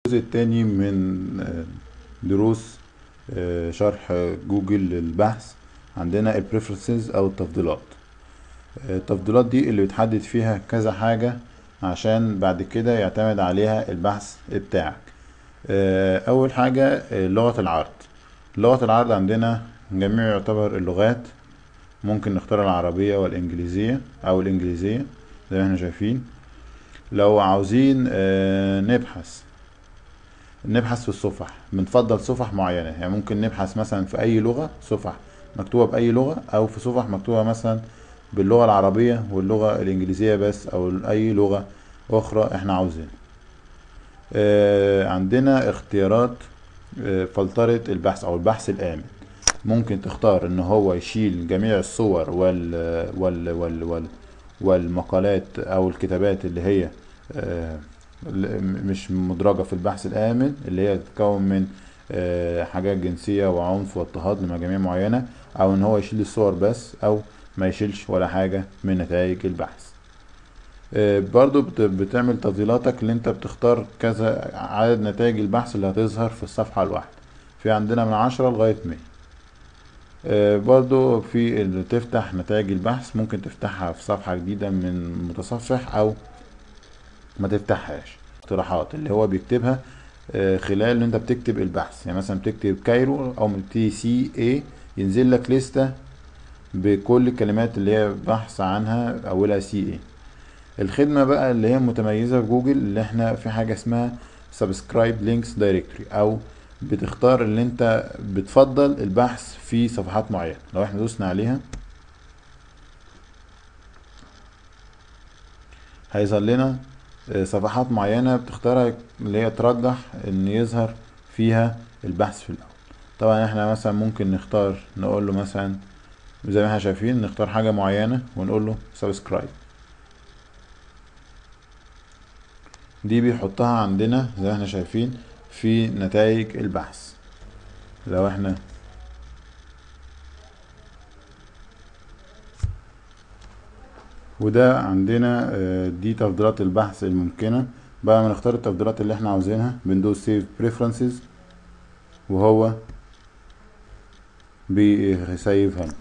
الجزء الثاني من دروس شرح جوجل للبحث عندنا ال preferences او التفضيلات. التفضيلات دي اللي بتحدد فيها كذا حاجة عشان بعد كده يعتمد عليها البحث بتاعك. اول حاجة لغة العرض. لغة العرض عندنا جميع يعتبر اللغات، ممكن نختار العربية والانجليزية او الانجليزية زي ما احنا شايفين. لو عاوزين نبحث في الصفح، بنفضل صفح معينة، يعني ممكن نبحث مثلا في اي لغة، صفح مكتوبة بأي لغة، او في صفح مكتوبة مثلا باللغة العربية واللغة الانجليزية بس، او اي لغة اخرى احنا عاوزينها. عندنا اختيارات فلترة البحث او البحث الآمن. ممكن تختار ان هو يشيل جميع الصور والمقالات او الكتابات اللي هي مش مدرجة في البحث الآمن، اللي هي تتكون من حاجات جنسية وعنف واضطهاد لمجاميع معينة، او ان هو يشيل الصور بس، او ما يشيلش ولا حاجة من نتائج البحث. برضو بتعمل تفضيلاتك اللي انت بتختار كذا عدد نتائج البحث اللي هتظهر في الصفحة الواحدة، في عندنا من 10 لغاية 100. برضو في اللي تفتح نتائج البحث، ممكن تفتحها في صفحة جديدة من متصفح او ما تفتحهاش. اقتراحات اللي هو بيكتبها خلال ان انت بتكتب البحث، يعني مثلا بتكتب Cairo او من C A، ينزل لك لستة بكل الكلمات اللي هي بحث عنها اولها C A. الخدمة بقى اللي هي متميزة في جوجل اللي احنا في حاجة اسمها subscribe links directory، او بتختار اللي انت بتفضل البحث في صفحات معينة. لو احنا دوسنا عليها هيظهر لنا صفحات معينة بتختارها اللي هي ترجح ان يظهر فيها البحث في الاول. طبعا احنا مثلا ممكن نختار نقول له مثلا زي ما احنا شايفين نختار حاجة معينة ونقول له subscribe، دي بيحطها عندنا زي ما احنا شايفين في نتائج البحث. لو احنا وده عندنا دي تفضيلات البحث الممكنة. بعد ما نختار التفضيلات اللي احنا عاوزينها بندوس save preferences وهو بيسيفها لنا.